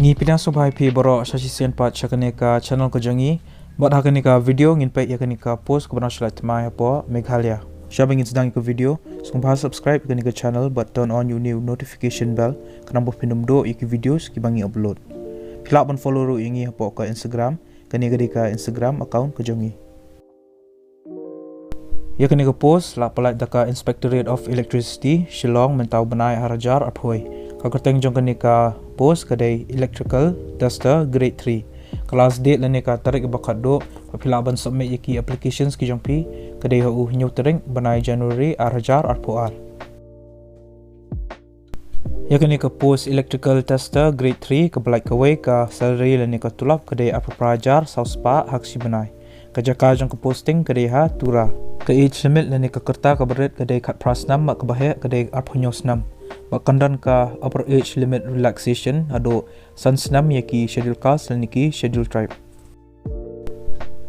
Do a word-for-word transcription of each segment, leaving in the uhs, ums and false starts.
Ngi pdiang sngewbha ïa phi baroh sa shisien pat sha kane ka channel ka jong ngi. Bad ha kane ka video ngin peit ïa kane ka post kaba nang shu lait thymmai hapoh Meghalaya. Shwa ban ngin sdang ïa ka video, sngewbha subscribe ïa kane ka channel bad turn on ïa u new notification bell, khnang ba phin ym duh ïa ki videos kiba ngi upload. Phi lah ban follow ruh ïa ngi hapoh ka Instagram, kane ka dei ka Instagram account ka jong ngi. Ïa kane ka post la pyllait da ka Inspectorate of Electricity, Shillong, mynta u bnai ar hajar arphew wei. Ka kyrteng jong kane ka post ka dei Electrical Tester Grade three. Ka last date lane ka tarik ba khatduh ba phi lah ban submit ïa ki applications ki jong phi ka dei ha u hynñiew tarik bnai January ar hajar arphew ar. Ïa kane ka post Electrical Tester Grade three, ka ba lait kawei, ka salary lane ka tulop ka dei arphew phra hajar saw spah ha ka shi bnai. Ka jaka jong ka posting ka dei ha Tura. Ka age limit lane ka rta kaba rit ka dei khatphra snem bad kaba heh ka dei arphew hynñiew snem. Bad kan don ka upper age limit relaxation haduh san snem ïa ki Scheduled Caste lane ki Scheduled Tribe.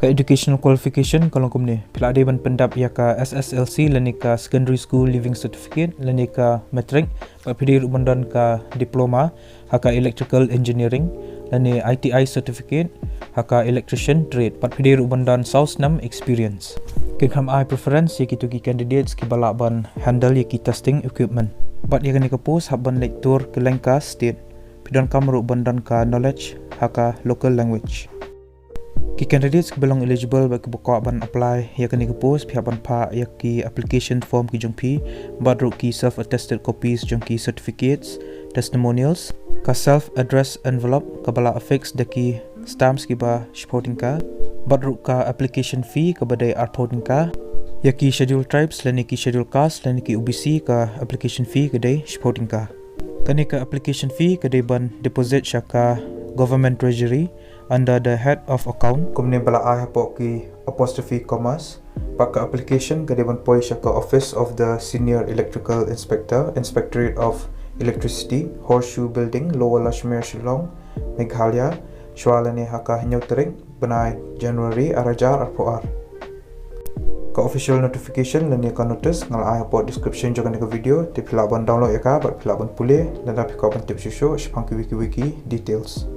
Ka educational qualification ka long kumne: phi lah dei ban pyndep ïa ka S S L C lane ka Secondary School Leaving Certificate lane ka matric, bad phi dei ruh ban don ka diploma ha ka electrical engineering lane I T I certificate ha ka electrician trade, bad phi dei ruh ban don saw snem experience. Kin kham ai preference ïa kito ki candidates kiba lah ban handle ïa ki testing equipment. Bad ïa kane ka post hap ban leit tour kylleng ka state. Phi donkam ruh ban don ka knowledge ha ka local language. Ki candidates kiba long eligible bad kiba kwah ban apply ïa kane ka post, phi hap ban phah ïa ki application form ki jong phi bad ruh ki self attested copies jong ki certificates, testimonials, ka self address envelope kaba la affix da ki stamps kiba shiphew tyngka, bad ruh ka application fee kaba dei arphew tyngka. Ïa ki Scheduled Tribes lane ki Scheduled Caste lane ki O B C, ka application fee ka dei shiphew tyngka. Kane ka application fee ka dei ban deposit sha ka Government Treasury under the head of account, kumne ba la ai hapoh ki apostrophe commas. Bad ka application ka dei ban poi sha ka Office of the Senior Electrical Inspector, Inspectorate of Electricity, Horseshoe Building, Lower Lashmer, Shillong, Meghalaya, shwa lane ha ka hynñiew tarik bnai January ar hajar arphew ar. Ka official notification lane ka notice nga la ai hapoh description jong kane ka video, te phi lah ban download ïa ka bad phi lah ban pule lada phi kwah ban tip shuh shuh shaphang kiwei kiwei ki details.